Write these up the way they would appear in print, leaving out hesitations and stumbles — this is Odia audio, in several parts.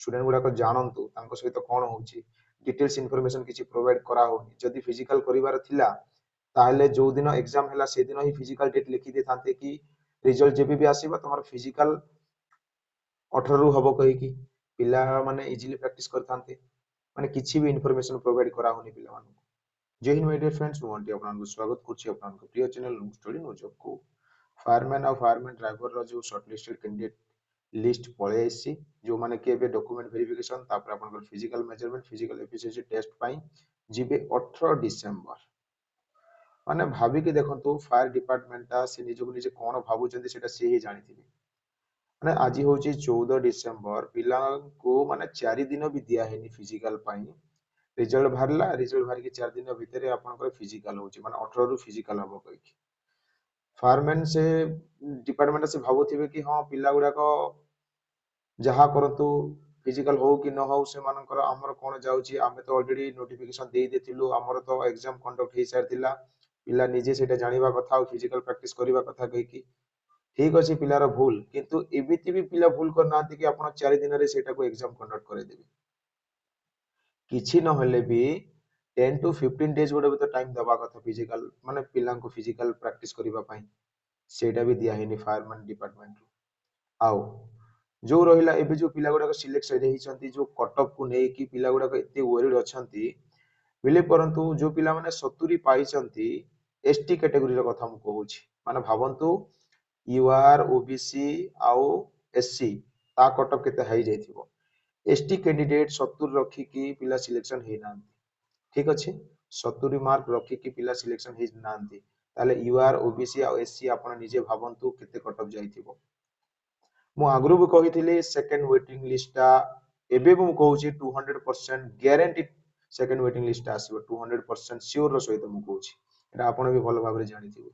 ଷ୍ଟୁଡେଣ୍ଟ ଗୁଡାକ ଜାଣନ୍ତୁ ତାଙ୍କ ସହିତ କ'ଣ ହଉଛି। ଡିଟେଲ୍ସ ଇନଫର୍ମେସନ କିଛି ପ୍ରୋଭାଇଡ କରାହଉନି। ଯଦି ଫିଜିକାଲ କରିବାର ଥିଲା, ତାହେଲେ ଯୋଉ ଦିନ ଏକ୍ଜାମ ହେଲା ସେଦିନ ହିଁ ଫିଜିକାଲ ଡେଟ୍ ଲେଖି ଦେଇଥାନ୍ତେ କି ରେଜଲ୍ଟ ଯେବେ ବି ଆସିବ, ତମର ଫିଜିକାଲ 18ରୁ ହବ କହିକି ପିଲାମାନେ ଇଜିଲି ପ୍ରାକ୍ଟିସ କରିଥାନ୍ତେ। ମାନେ କିଛି ବି ଇନଫର୍ମେସନ ପ୍ରୋଭାଇଡ କରାହଉନି ପିଲାମାନଙ୍କୁ। ଜୟ ହିନ୍ଦ ମାଇ ଡିୟର ଫ୍ରେଣ୍ଡସ୍, ମୁଁ ବଣ୍ଟି ଆପଣଙ୍କୁ ସ୍ୱାଗତ କରୁଛି ଆପଣଙ୍କ ପ୍ରିୟ ଚ୍ୟାନେଲ ଷ୍ଟଡି ନୋ ଜବକୁ। ଫାୟାରମ୍ୟାନ୍ ଆଉ ଫାୟାରମ୍ୟାନ୍ ଡ୍ରାଇଭରର ଯୋଉ ସର୍ଟଲିଷ୍ଟେଡ୍ କ୍ୟାଣ୍ଡିଡେଟ୍ ଲିଷ୍ଟ ପଳେଇ ଆସିଛି, ଯୋଉମାନେ କି ଏବେ ଡକୁମେଣ୍ଟ ଭେରିଫିକେସନ, ତାପରେ ଆପଣଙ୍କର physical measurement, physical efficiency test ପାଇଁ ଯିବେ 18 ଡିସେମ୍ବର। ମାନେ ଭାବିକି ଦେଖନ୍ତୁ, ଫାୟାର ଡିପାର୍ଟମେଣ୍ଟଟା ସେ ନିଜକୁ ନିଜେ କ'ଣ ଭାବୁଛନ୍ତି, ସେଇଟା ସିଏ ହିଁ ଜାଣିଥିବେ। ମାନେ ଆଜି ହଉଛି 14 ଡିସେମ୍ବର, ପିଲାଙ୍କୁ ମାନେ 4 ଦିନ ବି ଦିଆ ହେଇନି ଫିଜିକାଲ ପାଇଁ। ରେଜଲ୍ଟ ବାହାରିଲା, ରେଜଲ୍ଟ ବାହାରିକି 4 ଦିନ ଭିତରେ ଆପଣଙ୍କର ଫିଜିକାଲ ହଉଛି, ମାନେ 18ରୁ ଫିଜିକାଲ ହବ କହିକି। ଫାୟାରମ୍ୟାନ୍ ସେ ଡିପାର୍ଟମେଣ୍ଟ ସେ ଭାବୁଥିବେ କି ହଁ, ପିଲା ଗୁଡାକ ଯାହା କରନ୍ତୁ, ଫିଜିକାଲ ହଉ କି ନ ହଉ, ସେମାନଙ୍କର ଆମର କ'ଣ ଯାଉଛି? ଆମେ ତ ଅଲରେଡି ନୋଟିଫିକେସନ ଦେଇ ଦେଇଥିଲୁ, ଆମର ତ ଏକ୍ଜାମ କଣ୍ଡକ୍ଟ ହେଇସାରିଥିଲା, ପିଲା ନିଜେ ସେଇଟା ଜାଣିବା କଥା ଆଉ ଫିଜିକାଲ ପ୍ରାକ୍ଟିସ କରିବା କଥା କହିକି। ଠିକ ଅଛି, ପିଲାର ଭୁଲ, କିନ୍ତୁ ଏମିତି ବି ପିଲା ଭୁଲ କରିନାହାନ୍ତି କି ଆପଣ 4 ଦିନରେ ସେଇଟାକୁ ଏକ୍ଜାମ କଣ୍ଡକ୍ଟ କରେଇଦେବେ। କିଛି ନହେଲେ ବି 10 ଟୁ 15 ଡେଜ୍ ଗୋଟେ ବି ତ ଟାଇମ ଦେବା କଥା ଫିଜିକାଲ, ମାନେ ପିଲାଙ୍କୁ ଫିଜିକାଲ ପ୍ରାକ୍ଟିସ କରିବା ପାଇଁ। ସେଇଟା ବି ଦିଆ ହେଇନି ଫାୟାରମ୍ୟାନ ଡିପାର୍ଟମେଣ୍ଟରୁ। ଆଉ ଯୋଉ ରହିଲା, ଏବେ ଯୋଉ ପିଲା ଗୁଡାକ ସିଲେକ୍ସନ ହେଇଛନ୍ତି, ଯୋଉ କଟଅଫକୁ ନେଇକି ପିଲା ଗୁଡାକ ଏତେ ୱରିଡ ଅଛନ୍ତି, ବିଲିଭ କରନ୍ତୁ, ଯୋଉ ପିଲାମାନେ 70 ପାଇଛନ୍ତି, ଏସ୍ ଟି କ୍ୟାଟେଗୋରୀର କଥା ମୁଁ କହୁଛି, ମାନେ ଭାବନ୍ତୁ you R, O B C ଆଉ ଏସ୍ ସି, ତା କଟଅଫ୍ କେତେ ହେଇଯାଇଥିବ। ଏସ୍ ଟି କ୍ୟାଣ୍ଡିଡେଟ୍ 70 ରଖିକି ପିଲା ସିଲେକ୍ସନ ହେଇନାହାନ୍ତି। ଠିକ ଅଛି, 70 ମାର୍କ ରଖିକି ପିଲା ସିଲେକ୍ସନ ହେଇନାହାନ୍ତି, ତାହେଲେ you R, O B C ଆଉ ଏସ୍ ସି, ଆପଣ ନିଜେ ଭାବନ୍ତୁ କେତେ କଟଅଫ୍ ଯାଇଥିବ। ମୁଁ ଆଗରୁ ବି କହିଥିଲି ସେକେଣ୍ଡ ୱେଟିଂ ଲିଷ୍ଟଟା, ଏବେ ବି ମୁଁ କହୁଛି, 200% ଗ୍ୟାରେଣ୍ଟି ସେକେଣ୍ଡ ୱେଟିଂ ଲିଷ୍ଟଟା ଆସିବ। 200% ସିଓର ସହିତ ମୁଁ କହୁଛି। ଏଇଟା ଆପଣ ବି ଭଲ ଭାବରେ ଜାଣିଥିବେ।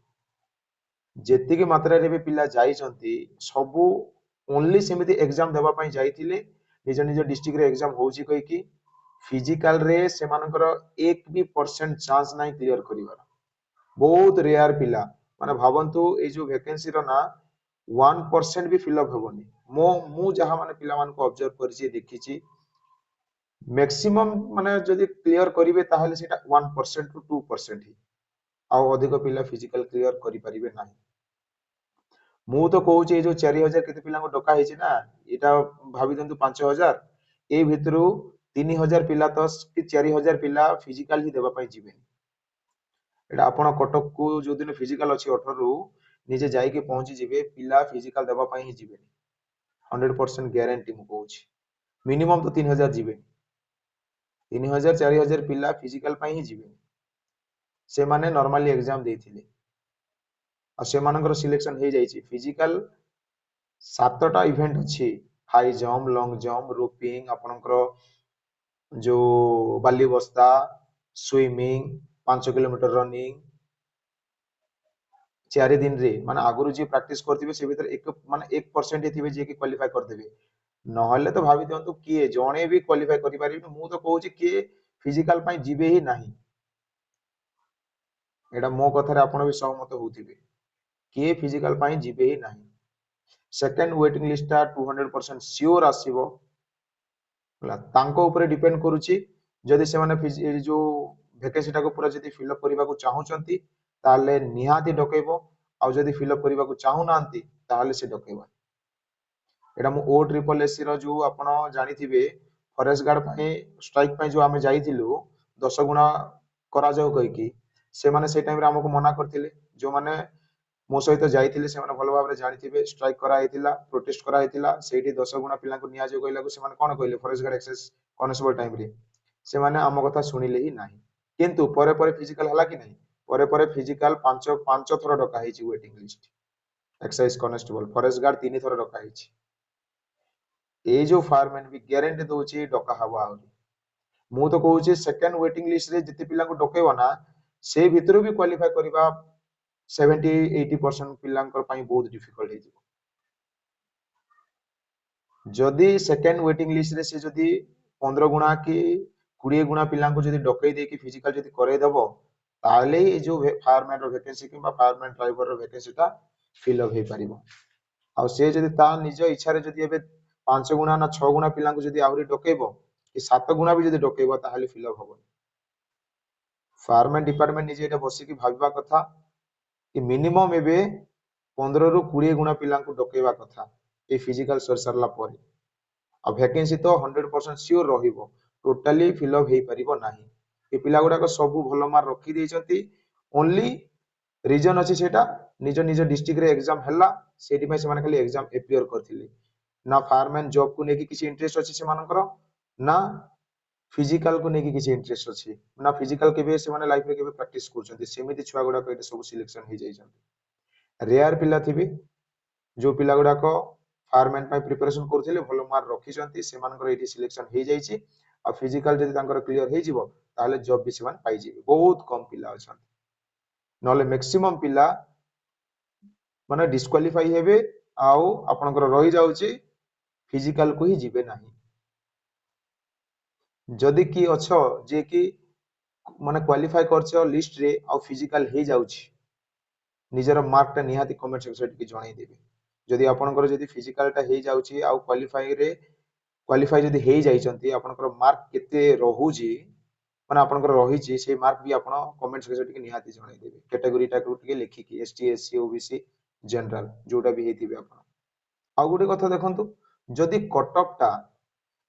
ଯେତିକି ମାତ୍ରାରେ ବି ପିଲା ଯାଇଛନ୍ତି, ସବୁ ଓନ୍ଲି ସେମିତି ଏକ୍ଜାମ ଦେବା ପାଇଁ ଯାଇଥିଲେ, ନିଜ ନିଜ ଡିଷ୍ଟ୍ରିକ୍ଟରେ ଏକ୍ଜାମ ହଉଛି କହିକି। ଫିଜିକାଲରେ ସେମାନଙ୍କର ଏକ ବି ପରସେଣ୍ଟ ଚାନ୍ସ ନାହିଁ କ୍ଲିୟର କରିବାର। ବହୁତ ରେୟାର ପିଲା, ମାନେ ଭାବନ୍ତୁ ଏଇ ଯୋଉ ଭେକେନ୍ସିର ନା 1% ବି ଫିଲ୍ଅପ୍ ହେବନି। ମୁଁ ଯାହା ମାନେ ପିଲାମାନଙ୍କୁ ଅବଜର୍ଭ କରିଛି, ଦେଖିଛି, ମ୍ୟାକ୍ସିମମ୍ ମାନେ ଯଦି କ୍ଲିୟର କରିବେ, ତାହେଲେ ସେଇଟା 1% ଟୁ 2% ହିଁ, ଆଉ ଅଧିକ ପିଲା ଫିଜିକାଲ କ୍ଲିୟର କରିପାରିବେ ନାହିଁ। ମୁଁ ତ କହୁଛି, ଏଇ ଯୋଉ 4000 କେତେ ପିଲାଙ୍କୁ ଡକା ହେଇଛି ନା, ଏଇଟା ଭାବି ଦିଅନ୍ତୁ 5000, ଏଇ ଭିତରୁ 3000 ପିଲା ତ କି 4000 ପିଲା ଫିଜିକାଲ ହିଁ ଦେବା ପାଇଁ ଯିବେନି। ଏଇଟା ଆପଣ କଟକକୁ ଯୋଉଦିନ ଫିଜିକାଲ ଅଛି 18ରୁ, ନିଜେ ଯାଇକି ପହଞ୍ଚିଯିବେ, ପିଲା ଫିଜିକାଲ ଦେବା ପାଇଁ ହିଁ ଯିବେନି। 100% ଗ୍ୟାରେଣ୍ଟି ମୁଁ କହୁଛି। ମିନିମମ୍ ତ 3000 ଯିବେନି। 3000 4000 ପିଲା ଫିଜିକାଲ ପାଇଁ ହିଁ ଯିବେନି। ସେମାନେ ନର୍ମାଲି ଏକ୍ଜାମ ଦେଇଥିଲେ ଆଉ ସେମାନଙ୍କର ସିଲେକ୍ସନ ହେଇଯାଇଛି। ଫିଜିକାଲ ସାତଟା ଇଭେଣ୍ଟ ଅଛି: high jump, long jump, ରୋପିଂ, ଆପଣଙ୍କର ଯୋଉ ବାଲି ବସ୍ତା, ସୁଇମିଂ, 5 କିଲୋମିଟର ରନିଂ। 4 ଦିନରେ, ମାନେ ଆଗରୁ ଯିଏ ପ୍ରାକ୍ଟିସ କରିଥିବେ, ସେ ଭିତରେ ଏକ ମାନେ 1% ଥିବେ ଯିଏକି କ୍ୱାଲିଫାଏ କରିଦେବେ। ନହେଲେ ତ ଭାବି ଦିଅନ୍ତୁ କିଏ ଜଣେ ବି କ୍ୱାଲିଫାଏ କରିପାରିବେନି। ମୁଁ ତ କହୁଛି, କିଏ ଫିଜିକାଲ ପାଇଁ ଯିବେ ହିଁ ନାହିଁ। ଏଇଟା ମୋ କଥାରେ ଆପଣ ବି ସହମତ ହଉଥିବେ, କିଏ ଫିଜିକାଲ ପାଇଁ ଯିବେ ହିଁ ନାହିଁ। ସେକେଣ୍ଡ ୱେଟିଂ ଲିଷ୍ଟଟା 200% ସିଓର ଆସିବ। ହେଲା, ତାଙ୍କ ଉପରେ ଡିପେଣ୍ଡ କରୁଛି। ଯଦି ସେମାନେ ଯୋଉ ଭେକେନ୍ସିଟାକୁ ପୁରା ଯଦି ଫିଲ୍ଅପ୍ କରିବାକୁ ଚାହୁଁଛନ୍ତି, ତାହେଲେ ନିହାତି ଡକେଇବ। ଆଉ ଯଦି ଫିଲ୍ଅପ୍ କରିବାକୁ ଚାହୁଁନାହାନ୍ତି, ତାହେଲେ ସେ ଡକେଇବନି। ଏଇଟା ମୁଁ ଓ ଟ୍ରିପଲ ଏସ୍ ର ଯୋଉ ଆପଣ ଜାଣିଥିବେ, ଫରେଷ୍ଟ ଗାର୍ଡ ପାଇଁ ଷ୍ଟ୍ରାଇକ୍ ପାଇଁ ଯୋଉ ଆମେ ଯାଇଥିଲୁ, 10 ଗୁଣା କରାଯାଉ କହିକି, ସେମାନେ ସେଇ ଟାଇମରେ ଆମକୁ ମନା କରିଥିଲେ। ଯୋଉମାନେ ମୋ ସହିତ ଯାଇଥିଲେ, ସେମାନେ ଭଲ ଭାବରେ ଜାଣିଥିବେ। ଷ୍ଟ୍ରାଇକ୍ କରାହେଇଥିଲା, ପ୍ରୋଟେଷ୍ଟ କରାହେଇଥିଲା ସେଇଠି, 10 ଗୁଣା ପିଲାଙ୍କୁ ନିଆଯାଉ କହିଲାକୁ ସେମାନେ କଣ କହିଲେ? ଫରେଷ୍ଟ ଗାର୍ଡ ଏକ୍ସାଇଜ କନଷ୍ଟେବଳ ଟାଇମରେ ସେମାନେ ଆମ କଥା ଶୁଣିଲେ ହିଁ ନାହିଁ। କିନ୍ତୁ ପରେ ପରେ ଫିଜିକାଲ ହେଲା କି ନାହିଁ? ପରେ ପରେ ଫିଜିକାଲ ପାଞ୍ଚ ପାଞ୍ଚ ଥର ଡକା ହେଇଛି waiting list. Excise constable, forest guard ତିନି ଥର ଡକା ହେଇଛି। ଏଇ ଯୋଉ ଫାୟାରମ୍ୟାନ ବି ଗ୍ୟାରେଣ୍ଟି ଦଉଛି, ଡକା ହବ ଆହୁରି। ମୁଁ ତ କହୁଛି, ସେକେଣ୍ଡ ୱେଟିଂ ଲିଷ୍ଟରେ ଯେତେ ପିଲାଙ୍କୁ ଡକେଇବ ନା, ସେ ଭିତରୁ ବି କ୍ୱାଲିଫାଏ କରିବା 70-80% ପିଲାଙ୍କ ପାଇଁ ବହୁତ ଡିଫିକଲ୍ଟ ହେଇଯିବ। ଯଦି ସେକେଣ୍ଡ ୱେଟିଂ ଲିଷ୍ଟରେ ସେ ଯଦି 15 ଗୁଣା କି 20 ଗୁଣା ପିଲାଙ୍କୁ ଯଦି ଡକେଇ ଦେଇକି ଫିଜିକାଲ ଯଦି କରେଇଦବ, ତାହେଲେ ଏଇ ଯୋଉ ଫାୟାରମ୍ୟାନ ର ଭେକେନ୍ସି କିମ୍ବା ଫାୟାରମ୍ୟାନ ଡ୍ରାଇଭର ର ଭେକେନ୍ସିଟା ଫିଲ୍ ଅପ୍ ହେଇପାରିବ। ଆଉ ସେ ଯଦି ତା ନିଜ ଇଚ୍ଛାରେ ଯଦି ଏବେ 5 ଗୁଣା ନା 6 ଗୁଣା ପିଲାଙ୍କୁ ଯଦି ଆହୁରି ଡକେଇବ କି 7 ଗୁଣା ବି ଯଦି ଡକେଇବ, ତାହେଲେ ଫିଲ୍ଅପ୍ ହବନି। ଫାୟାରମ୍ୟାନ ଡିପାର୍ଟମେଣ୍ଟ ନିଜେ ଏଇଟା ବସିକି ଭାବିବା କଥା କି ମିନିମମ୍ ଏବେ 15ରୁ 20 ଗୁଣା ପିଲାଙ୍କୁ ଡକେଇବା କଥା ଏଇ ଫିଜିକାଲ ସରି ସାରିଲା ପରେ। ଆଉ ଭ୍ୟାକେନ୍ସି ତ 100% ସିଓର ରହିବ, ଟୋଟାଲି ଫିଲ୍ଅପ୍ ହେଇପାରିବ ନାହିଁ। ଏ ପିଲା ଗୁଡାକ ସବୁ ଭଲ ମାର୍କ ରଖିଦେଇଛନ୍ତି, ଓନ୍ଲି ରିଜନ ଅଛି ସେଇଟା ନିଜ ନିଜ ଡିଷ୍ଟ୍ରିକ୍ଟରେ ଏକ୍ଜାମ ହେଲା, ସେଇଥିପାଇଁ ସେମାନେ ଖାଲି ଏକ୍ଜାମ ଏପିୟର କରିଥିଲେ। ନା ଫାୟାରମ୍ୟାନ ଜବକୁ ନେଇକି କିଛି ଇଣ୍ଟରେଷ୍ଟ ଅଛି ସେମାନଙ୍କର, ନା ଫିଜିକାଲକୁ ନେଇକି କିଛି ଇଣ୍ଟରେଷ୍ଟ ଅଛି, ନା ଫିଜିକାଲ କେବେ ସେମାନେ ଲାଇଫରେ କେବେ ପ୍ରାକ୍ଟିସ କରୁଛନ୍ତି। ସେମିତି ଛୁଆ ଗୁଡାକ ଏଠି ସବୁ ସିଲେକ୍ସନ ହେଇଯାଇଛନ୍ତି। ରେୟାର ପିଲା ଥିବେ ଯୋଉ ପିଲା ଗୁଡାକ ଫାୟାରମ୍ୟାନ ପାଇଁ ପ୍ରିପାରେସନ କରୁଥିଲେ, ଭଲ ମାର୍କ ରଖିଛନ୍ତି, ସେମାନଙ୍କର ଏଇଠି ସିଲେକ୍ସନ ହେଇଯାଇଛି। ଆଉ ଫିଜିକାଲ ଯଦି ତାଙ୍କର କ୍ଲିୟର ହେଇଯିବ ତାହେଲେ ଜବ୍ ବି ସେମାନେ ପାଇଯିବେ। ବହୁତ କମ ପିଲା ଅଛନ୍ତି, ନହେଲେ ମ୍ୟାକ୍ସିମମ୍ ପିଲା ମାନେ ଡିସ୍କ୍ୱାଲିଫାଇ ହେବେ ଆଉ ଆପଣଙ୍କର ରହିଯାଉଛି ଫିଜିକାଲକୁ ହିଁ ଯିବେ ନାହିଁ। ଯଦି କି ଅଛ ଯିଏ କି ମାନେ କ୍ୱାଲିଫାଇ କରିଛ ଲିଷ୍ଟରେ ଆଉ ଫିଜିକାଲ ହେଇଯାଉଛି, ନିଜର ମାର୍କଟା ନିହାତି କମେଣ୍ଟ ସେକ୍ସନରେ ଟିକେ ଜଣେଇଦେବେ। ଯଦି ଆପଣଙ୍କର ଯଦି ଫିଜିକାଲଟା ହେଇଯାଉଛି ଆଉ କ୍ୱାଲିଫାଇ ଯଦି ହେଇଯାଇଛନ୍ତି, ଆପଣଙ୍କର ମାର୍କ କେତେ ରହୁଛି, ମାନେ ଆପଣଙ୍କର ରହିଛି ସେଇ ମାର୍କ ବି ଆପଣ କମେଣ୍ଟ ସେକ୍ସନରେ ଟିକେ ନିହାତି ଜଣେଇଦେବେ। କ୍ୟାଟାଗୋରୀଟାକୁ ଟିକେ ଲେଖିକି S T, S C, O B C, general ଯୋଉଟା ବି ହେଇଥିବେ ଆପଣ। ଆଉ ଗୋଟେ କଥା ଦେଖନ୍ତୁ, ଯଦି କଟଅଫଟା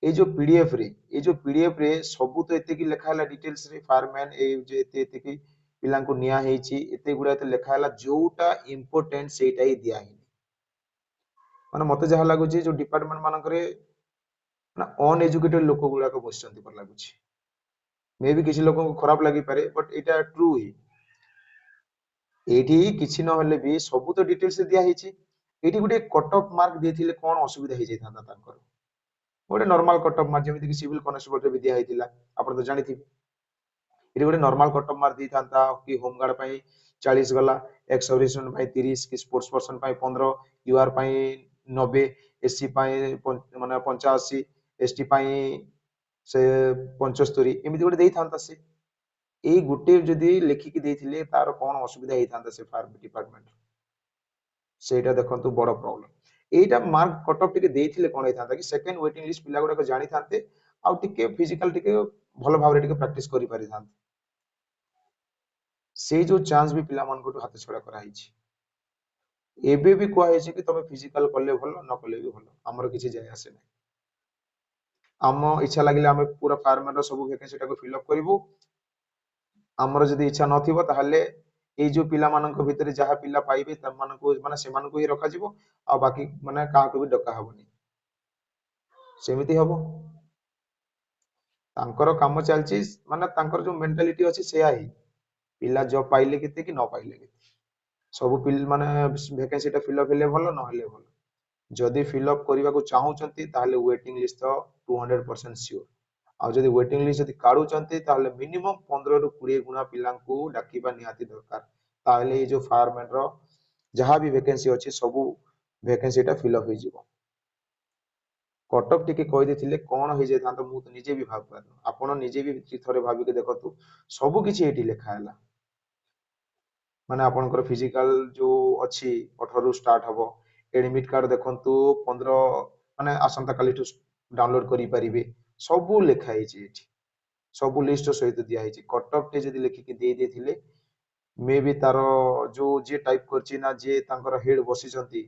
ଏଇ ଯୋଉ ପିଡିଏଫ ରେ, ଏଇ ଯୋଉ ପିଡିଏଫ ରେ ସବୁ ତ ଏତିକି ଲେଖା ହେଲା ଡିଟେଲ୍ସ ରେ, ଫାୟାରମ୍ୟାନ ଏଇ ଯେ ଏତେ ଏତିକି ପିଲାଙ୍କୁ ନିଆ ହେଇଛି, ଏତେ ଗୁଡା ଏତେ ଲେଖା ହେଲା, ଯୋଉଟା ଇମ୍ପୋର୍ଟାଣ୍ଟ ସେଇଟା ହିଁ ଦିଆ ହେଇନି। ମାନେ ମତେ ଯାହା ଲାଗୁଛି ଯୋଉ ଡିପାର୍ଟମେଣ୍ଟ ମାନଙ୍କରେ ନା ଅନଏଜୁକେଟେଡ ଲୋକ ଗୁଡାକ ବସିଛନ୍ତି ପରି ଲାଗୁଛି। ମେ ବି କିଛି ଲୋକଙ୍କୁ ଖରାପ ଲାଗିପାରେ, ବଟ୍ ଏଇଟା ଟ୍ରୁ ହିଁ। ଏଇଠି କିଛି ନହେଲେ ବି ସବୁ ତ ଡିଟେଲ୍ସ ଦିଆ ହେଇଛି। ଏଇଠି ଗୋଟେ କଟ୍ ଅଫ୍ ମାର୍କ ଦେଇଥିଲେ କଣ ଅସୁବିଧା ହେଇଯାଇଥାନ୍ତା ତାଙ୍କର? ଗୋଟେ ନର୍ମାଲ କଟ୍ ଅଫ୍ ମାର୍କ ଯେମିତିକି ସିଭିଲ କନଷ୍ଟେବଳରେ ବି ଦିଆ ହେଇଥିଲା, ଆପଣ ତ ଜାଣିଥିବେ। ଏଠି ଗୋଟେ ନର୍ମାଲ କଟ୍ ଅଫ୍ ମାର୍କ ଦେଇଥାନ୍ତା କି ହୋମଗାର୍ଡ ପାଇଁ 40 ଗଲା, ଏକ୍ସ ସର୍ଭିସମ୍ୟାନ ପାଇଁ 30, କି ସ୍ପୋର୍ଟସ ପର୍ସନ ପାଇଁ 15, ୟୁଆର ପାଇଁ 90, ଏସସି ପାଇଁ ମାନେ 85, ଏସଟି ପାଇଁ ସେ 75, ଏମିତି ଗୋଟେ ଦେଇଥାନ୍ତା ସେ। ଏଇ ଗୋଟେ ଯଦି ଲେଖିକି ଦେଇଥିଲେ ତାର କଣ ଅସୁବିଧା ହେଇଥାନ୍ତା ସେ ଫାୟାର ଡିପାର୍ଟମେଣ୍ଟ? ସେଇଟା ଦେଖନ୍ତୁ ବଡ ପ୍ରୋବ୍ଲେମ। ଏଇଟା ମାର୍କ କଟ୍ ଅଫ୍ ଟିକେ ଦେଇଥିଲେ କଣ ହେଇଥାନ୍ତା କି ସେକେଣ୍ଡ ୱେଟିଂ ଲିଷ୍ଟ ପିଲା ଗୁଡାକ ଜାଣିଥାନ୍ତେ ଆଉ ଟିକେ ଫିଜିକାଲ ଟିକେ ଭଲ ଭାବରେ ଟିକେ ପ୍ରାକ୍ଟିସ କରିପାରିଥାନ୍ତେ। ସେଇ ଯୋଉ ଚାନ୍ସ ବି ପିଲାମାନଙ୍କଠୁ ହାତ ଛଡା କରାହେଇଛି। ଏବେ ବି କୁହାହେଇଛି କି ତମେ ଫିଜିକାଲ କଲେ ଭଲ, ନ କଲେ ବି ଭଲ, ଆମର କିଛି ଯାଏ ଆସେ ନାହିଁ। ଆମ ଇଚ୍ଛା ଲାଗିଲେ ଆମେ ପୁରା ଫାୟାରମ୍ୟାନ ର ସବୁ ଭ୍ୟାକେନ୍ସିଟାକୁ ଫିଲ୍ଅପ୍ କରିବୁ। ଆମର ଯଦି ଇଚ୍ଛା ନଥିବ ତାହେଲେ ଏଇ ଯୋଉ ପିଲାମାନଙ୍କ ଭିତରେ ଯାହା ପିଲା ପାଇବେ ସେମାନଙ୍କୁ ମାନେ ସେମାନଙ୍କୁ ହିଁ ରଖାଯିବ, ଆଉ ବାକି ମାନେ କାହାକୁ ବି ଡକା ହବନି। ସେମିତି ହବ। ତାଙ୍କର କାମ ଚାଲିଛି, ମାନେ ତାଙ୍କର ଯୋଉ ମେଣ୍ଟାଲିଟି ଅଛି ସେୟା ହିଁ, ପିଲା ଜବ୍ ପାଇଲେ କେତେ କି ନ ପାଇଲେ କେତେ, ସବୁ ମାନେ ଭ୍ୟାକେନ୍ସିଟା ଫିଲ୍ଅପ୍ ହେଲେ ଭଲ, ନହେଲେ ଭଲ। ଯଦି ଫିଲ୍ଅପ୍ କରିବାକୁ ଚାହୁଁଛନ୍ତି ତାହେଲେ ୱେଟିଂ ଲିଷ୍ଟ ତ 200% ସିଓର। ଆଉ ଯଦି ୱେଟିଂ ଲିଷ୍ଟ ଯଦି କାଢୁଛନ୍ତି ତାହେଲେ ମିନିମମ୍ 15ରୁ 20 ଗୁଣା ପିଲାଙ୍କୁ ଡାକିବା ନିହାତି ଦରକାର। ତାହେଲେ ଏଇ ଯୋଉ ଫାୟାରମ୍ୟାନ ର ଯାହା ବି ଭ୍ୟାକେନ୍ସି ଅଛି ସବୁ ଭ୍ୟାକେନ୍ସିଟା ଫିଲ୍ଅପ୍ ହେଇଯିବ। କଟଅଫ୍ ଟିକେ କହିଦେଇଥିଲେ କଣ ହେଇଯାଇଥାନ୍ତା ମୁଁ ତ ନିଜେ ବି ଭାବିପାରୁନି। ଆପଣ ନିଜେ ବି ଥରେ ଭାବିକି ଦେଖନ୍ତୁ, ସବୁ କିଛି ଏଇଠି ଲେଖା ହେଲା। ମାନେ ଆପଣଙ୍କର ଫିଜିକାଲ ଯୋଉ ଅଛି 18ରୁ ଷ୍ଟାର୍ଟ ହବ, ଏଡମିଟ୍ କାର୍ଡ ଦେଖନ୍ତୁ 15 ମାନେ ଆସନ୍ତା କାଲିଠୁ ଡାଉନଲୋଡ କରିପାରିବେ, ସବୁ ଲେଖା ହେଇଛି ଏଠି, ସବୁ ଲିଷ୍ଟ ସହିତ ଦିଆ ହେଇଛି। କଟଅଫ୍ ଟେ ଯଦି ଲେଖିକି ଦେଇ ଦେଇଥିଲେ ମେ ବି ତାର ଯୋଉ ଯିଏ ଟାଇପ କରିଛି ନା ଯିଏ ତାଙ୍କର ହେଡ ବସିଛନ୍ତି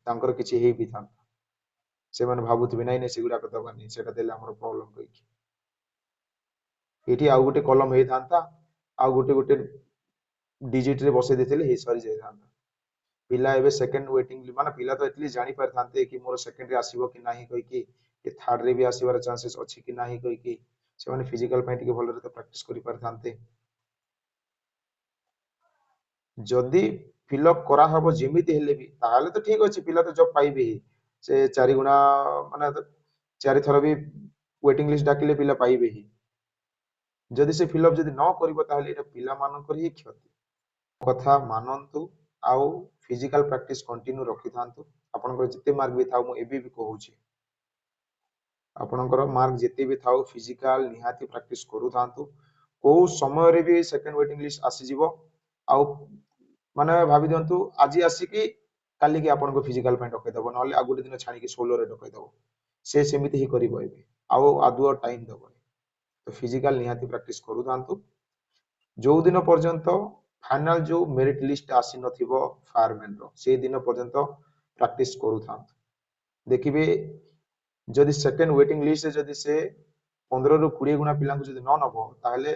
ତାଙ୍କର କିଛି ହେଇ ବି ଥାନ୍ତା। ସେମାନେ ଭାବୁଥିବେ ନାଇଁ ନାଇଁ ସେଗୁଡାକ ଦବାନି, ସେଟା ଦେଲେ ଆମର ପ୍ରୋବ୍ଲେମ କହିକି। ଏଠି ଆଉ ଗୋଟେ କଲମ ହେଇଥାନ୍ତା, ଆଉ ଗୋଟେ ଗୋଟେ ଡିଜିଟ ରେ ବସେଇ ଦେଇଥିଲେ ହେଇ ସରି ଯାଇଥାନ୍ତା। ପିଲା ଏବେ ସେକେଣ୍ଡ ୱେଟିଂ ମାନେ ପିଲା ତ ଏଟଲିଷ୍ଟ ଜାଣିପାରିଥାନ୍ତେ କି ମୋର ସେକେଣ୍ଡ ରେ ଆସିବ କି ନାହିଁ କହିକି, କି ଥାର୍ଡ ରେ ବି ଆସିବାର ଚାନ୍ସେସ୍ ଅଛି କି ନାହିଁ କହିକି, ସେମାନେ ଫିଜିକାଲ ପାଇଁ ଟିକେ ଭଲରେ ତ ପ୍ରାକ୍ଟିସ କରିପାରିଥାନ୍ତେ। ଯଦି ଫିଲ୍ଅପ୍ କରାହବ ଯେମିତି ହେଲେ ବି ତାହେଲେ ତ ଠିକ ଅଛି, ପିଲା ତ ଜବ୍ ପାଇବେ ହିଁ। ସେ 4 ଗୁଣା ମାନେ 4 ଥର ବି ୱେଟିଂ ଲିଷ୍ଟ ଡାକିଲେ ପିଲା ପାଇବେ ହିଁ। ଯଦି ସେ ଫିଲ୍ଅପ୍ ଯଦି ନ କରିବ ତାହେଲେ ଏଇଟା ପିଲାମାନଙ୍କର ହିଁ କ୍ଷତି। କଥା ମାନନ୍ତୁ ଆଉ ଫିଜିକାଲ ପ୍ରାକ୍ଟିସ କଣ୍ଟିନ୍ୟୁ ରଖିଥାନ୍ତୁ। ଆପଣଙ୍କର ଯେତେ ମାର୍କ ବି ଥାଉ, ମୁଁ ଏବେ ବି କହୁଛି ଆପଣଙ୍କର ମାର୍କ ଯେତେ ବି ଥାଉ ଫିଜିକାଲ ନିହାତି ପ୍ରାକ୍ଟିସ କରୁଥାନ୍ତୁ। କୋଉ ସମୟରେ ବି ସେକେଣ୍ଡ ୱେଟିଂ ଲିଷ୍ଟ ଆସିଯିବ, ଆଉ ମାନେ ଭାବି ଦିଅନ୍ତୁ ଆଜି ଆସିକି କାଲିକି ଆପଣଙ୍କୁ ଫିଜିକାଲ ପାଇଁ ଡକେଇଦବ, ନହେଲେ ଆଉ ଗୋଟେ ଦିନ ଛାଡ଼ିକି 16ରେ ଡକେଇଦବ। ସେ ସେମିତି ହିଁ କରିବ ଏବେ, ଆଉ ଆଦୌ ଟାଇମ୍ ଦେବନି। ତ ଫିଜିକାଲ ନିହାତି ପ୍ରାକ୍ଟିସ୍ କରୁଥାନ୍ତୁ। ଯୋଉ ଦିନ ପର୍ଯ୍ୟନ୍ତ ଫାଇନାଲ ଯୋଉ ମେରିଟ୍ ଲିଷ୍ଟ ଆସିନଥିବ ଫାୟାରମ୍ୟାନର, ସେଇ ଦିନ ପର୍ଯ୍ୟନ୍ତ ପ୍ରାକ୍ଟିସ୍ କରୁଥାନ୍ତୁ। ଦେଖିବେ, ଯଦି ସେକେଣ୍ଡ ୱେଟିଂ ଲିଷ୍ଟରେ ଯଦି ସେ 15ରୁ 20 ଗୁଣା ପିଲାଙ୍କୁ ଯଦି ନ ନବ, ତାହେଲେ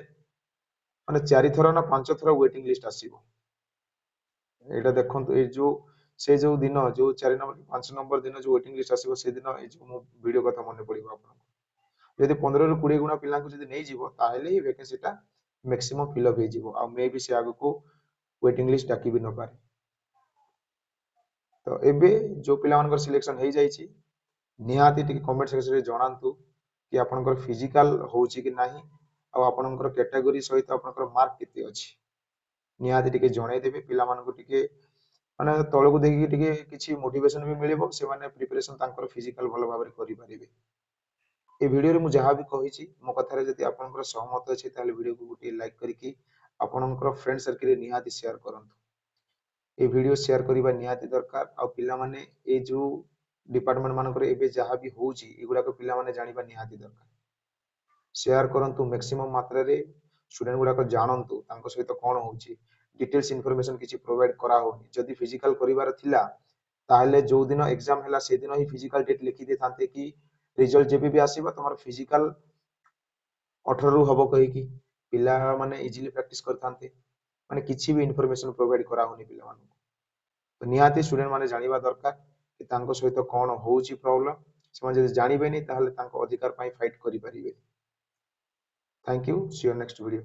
ମାନେ 4 ଥର ନା 5 ଥର ୱେଟିଂ ଲିଷ୍ଟ ଆସିବ। ଏଇଟା ଦେଖନ୍ତୁ, ଏଇ ଯୋଉ ସେ ଯୋଉ ଦିନ, ଯୋଉ 4 ନମ୍ବର 5 ନମ୍ବର ଦିନ ଯୋଉ ୱେଟିଂ ଲିଷ୍ଟ ଆସିବ, ସେଦିନ ଏଇ ଯୋଉ ମୋ ଭିଡିଓ କଥା ମନେ ପଡିବ ଆପଣଙ୍କୁ। ଯଦି 15ରୁ 20 ଗୁଣା ପିଲାଙ୍କୁ ଯଦି ନେଇଯିବ, ତାହେଲେ ହିଁ ଭେକେନ୍ସିଟା ମ୍ୟାକ୍ସିମମ୍ ଫିଲ୍ଅପ୍ ହେଇଯିବ। ଆଉ ମେ ବି ସେ ଆଗକୁ ୱେଟିଂ ଲିଷ୍ଟ ଡାକି ବି ନପାରେ। ତ ଏବେ ଯୋଉ ପିଲାମାନଙ୍କର ସିଲେକ୍ସନ ହେଇଯାଇଛି, ନିହାତି ଟିକେ କମେଣ୍ଟ ସେକ୍ସନରେ ଜଣାନ୍ତୁ କି ଆପଣଙ୍କର ଫିଜିକାଲ ହଉଛି କି ନାହିଁ ଆଉ ଆପଣଙ୍କର କ୍ୟାଟାଗୋରୀ ସହିତ ଆପଣଙ୍କର ମାର୍କ କେତେ ଅଛି। ନିହାତି ଟିକେ ଜଣେଇଦେବେ। ପିଲାମାନଙ୍କୁ ଟିକେ ମାନେ ତଳକୁ ଦେଇକି ଟିକେ କିଛି ମୋଟିଭେସନ ବି ମିଳିବ, ସେମାନେ ପ୍ରିପାରେସନ ତାଙ୍କର ଫିଜିକାଲ ଭଲ ଭାବରେ କରିପାରିବେ। ଏ ଭିଡ଼ିଓରେ ମୁଁ ଯାହା ବି କହିଛି, ମୋ କଥାରେ ଯଦି ଆପଣଙ୍କର ସହମତ ଅଛି, ତାହେଲେ ଭିଡ଼ିଓକୁ ଗୋଟିଏ ଲାଇକ୍ କରିକି ଆପଣଙ୍କର ଫ୍ରେଣ୍ଡ ସର୍କିଲରେ ନିହାତି ସେୟାର କରନ୍ତୁ। ଏ ଭିଡ଼ିଓ ସେୟାର କରିବା ନିହାତି ଦରକାର। ଆଉ ପିଲାମାନେ, ଏଇ ଯୋଉ ଡିପାର୍ଟମେଣ୍ଟ ମାନଙ୍କରେ ଏବେ ଯାହା ବି ହଉଛି, ଏଗୁଡ଼ାକ ପିଲାମାନେ ଜାଣିବା ନିହାତି ଦରକାର। ସେୟାର କରନ୍ତୁ, ମ୍ୟାକ୍ସିମମ୍ ମାତ୍ରାରେ ଷ୍ଟୁଡେଣ୍ଟ ଗୁଡ଼ାକ ଜାଣନ୍ତୁ ତାଙ୍କ ସହିତ କ'ଣ ହଉଛି। ଡିଟେଲ୍ସ ଇନଫର୍ମେସନ କିଛି ପ୍ରୋଭାଇଡ କରାହଉନି। ଯଦି ଫିଜିକାଲ କରିବାର ଥିଲା, ତାହେଲେ ଯୋଉ ଦିନ ଏକ୍ଜାମ ହେଲା ସେଦିନ ହିଁ ଫିଜିକାଲ ଡେଟ୍ ଲେଖି ଦେଇଥାନ୍ତେ କି ରେଜଲ୍ଟ ଯେବେ ବି ଆସିବ, ତମର ଫିଜିକାଲ 18ରୁ ହବ କହିକି ପିଲାମାନେ ଇଜିଲି ପ୍ରାକ୍ଟିସ କରିଥାନ୍ତେ। ମାନେ କିଛି ବି ଇନଫର୍ମେସନ ପ୍ରୋଭାଇଡ କରାହଉନି ପିଲାମାନଙ୍କୁ। ତ ନିହାତି ଷ୍ଟୁଡେଣ୍ଟ ମାନେ ଜାଣିବା ଦରକାର କି ତାଙ୍କ ସହିତ କ'ଣ ହଉଛି ପ୍ରୋବ୍ଲେମ। ସେମାନେ ଯଦି ଜାଣିବେନି, ତାହେଲେ ତାଙ୍କ ଅଧିକାର ପାଇଁ ଫାଇଟ୍ କରିପାରିବେନି। Thank you, see you next video.